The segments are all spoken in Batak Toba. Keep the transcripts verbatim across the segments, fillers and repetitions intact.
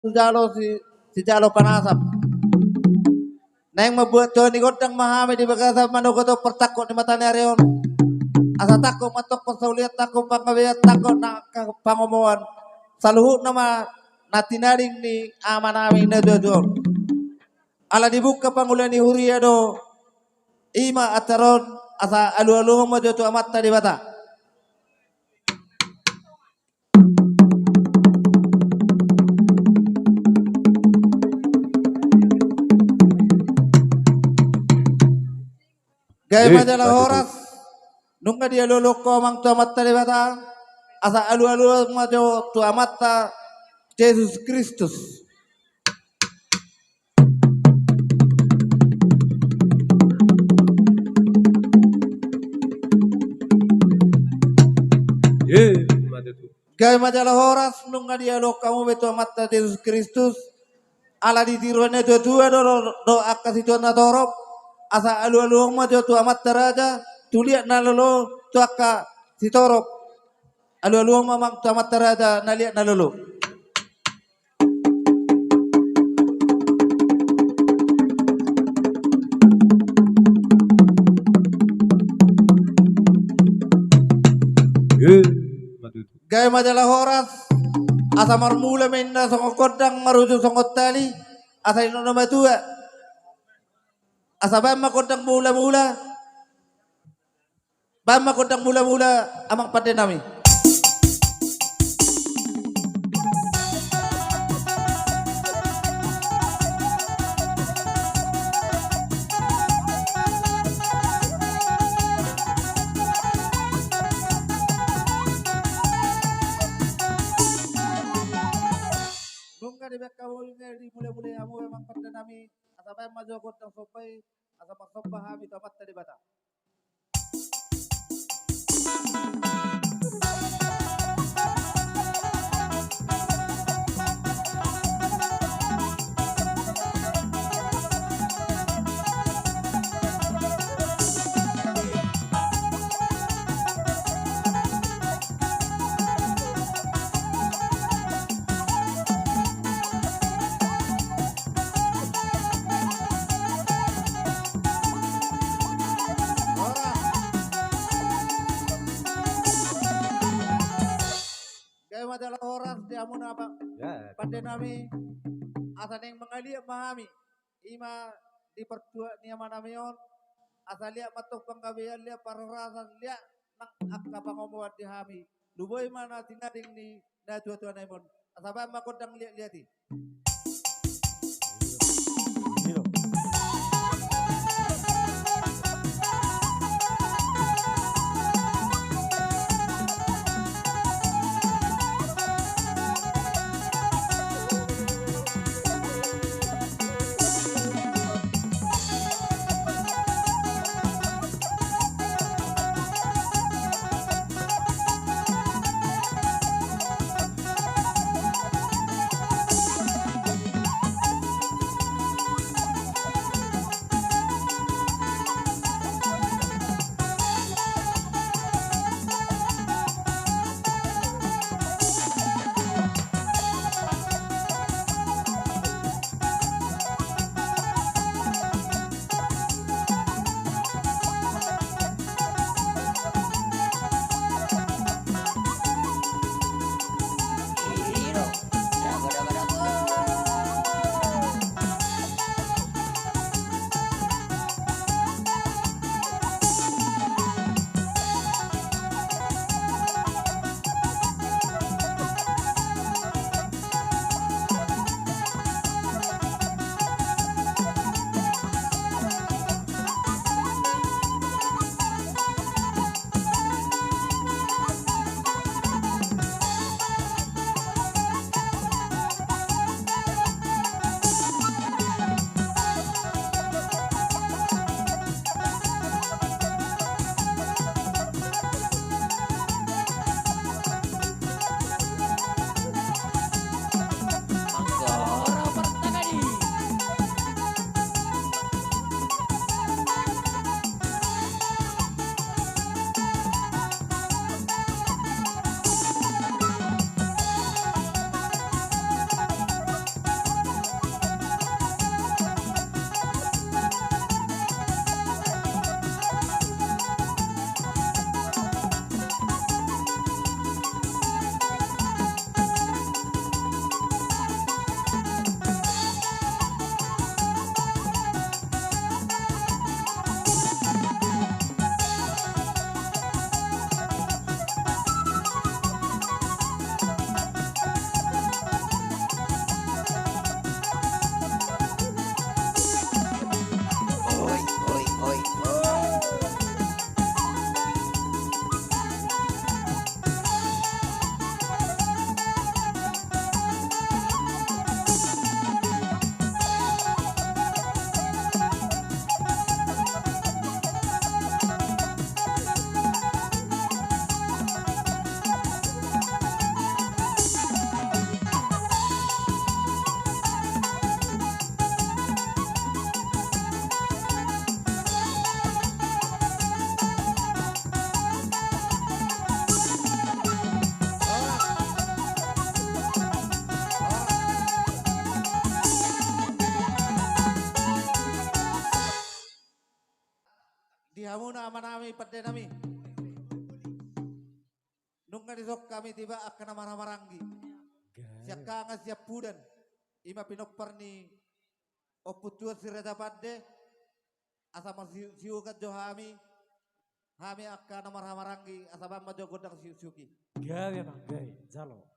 sijalo si, sijalo panasam. Naeng mambuat tua ni gondang ma hami di bagasan manogot on partangkok ni mata ni ari on. Asa tangkok ma antong parsaulian, tangkok panggabean, tangkok na angka pangomoan. Saluhutna ma na tinading ni amanami na tuatua on. Ala dibuka pangula ni huria do i ma acara on, asa alualuhon ma jo tu Amanta Debata. Gabe ma jala horas, nunga dialualuhon ho amang tu Amanta Debata, asa alualuhon ma jo tu Amanta Jesus Kristus. Gabe ma jala horas, nunga dialualuhon hamu be tu Amanta Jesus Kristus. Ala ditiru na tuatua do, do, do angka situan na torop, asa alualuhon ma jo tu amanta raja, tu liat na lolo, tu angka sitorop. Alualuhon ma amang tu amanta raja na liat na lolo. Gabe ma jala horas, asa marmula ma inna songon gondang, marujung songon tali, asa ninna na matua. Asa baen ma gondang mulamula. Baen ma gondang mulamula, amang pandenami. Nunga dibaen hamu, nunga dimulamulai hamu, amang pandenami. Asa baen ma jo gondang somba i, asa marsomba hami tu Amanta Debata. Gabe ma jala horas di hamuna, amang pandenami. Asa naeng mangaliat ma hami, i ma di partuat ni amanami on. Asa liat ma antong panggabean, liat parhorasan, liat nang angka pangomoan di hami. Lumobi ma na tinading ni na tuatua nami on. Asa baen ma gondang liatliat i. Hamuna amanami, pandenami. Nunga dison hami tiba angka na marhahamaranggi. Siangkangan siampudan. Ima pinompar ni Ompu Tuan Siraja Pande. Asa marsiuksiukkan jo hami. Hami angka na marhahamaranggi, asa bahen ma jo gondang siuksiuk i. Gabe ma, gabe, jalo.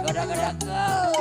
Godang, godang.